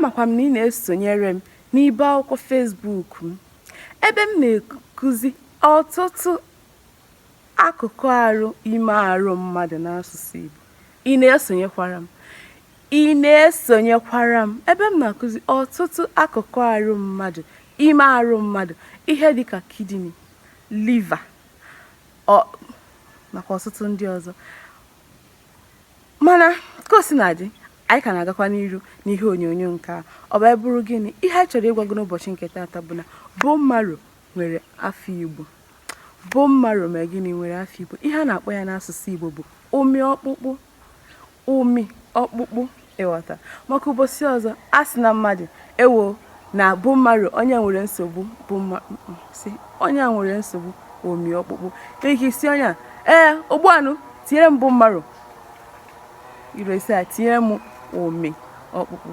Amakwa m na ị na-esonyere m n'ibe akwụkwọ Facebook m ebe m na-ekuzi ọtụtụ akụkụ arụ ime arụ mmadụ n'asụsụ Igbo. Ị na-esonyekwara m? Ị na-esonyekwara m ebe m na-akụzi ọtụtụ akụkụ arụ mmadụ ime arụ mmadụ, ihe dịka kidney, liver, ọ nakwa ọtụtụ ndị ọzọ. Mana ka o si na-adị, anyị ka na-agakwa n'iru n'ihe onyonyo nke a. Ọ bụ bụrụ gịnị ihe anyị chọrọ ịgwa gị n'ụbọchị nke taata bụ na bone marrow nwere afa Igbo. Bone marrow ma gịnị nwere afa Igbo. Ihe a na-akpọ ya n'asụsụ Igbo bụ ụmị ọkpụkpụ. Ụmị ọkpụkpụ, ịghọta? Maka ụbọchị ọzọ a sị na mmadụ ewo na bone marrow, onye nwere nsogbu bone marrow, si onye a nwere nsogbu ụmị ọkpụkpụ, nwere ike isi onye a, ee, ogbuanụ, tinyere m bone marrow, iresi a, tinyere m ụmị ọkpụkpụ.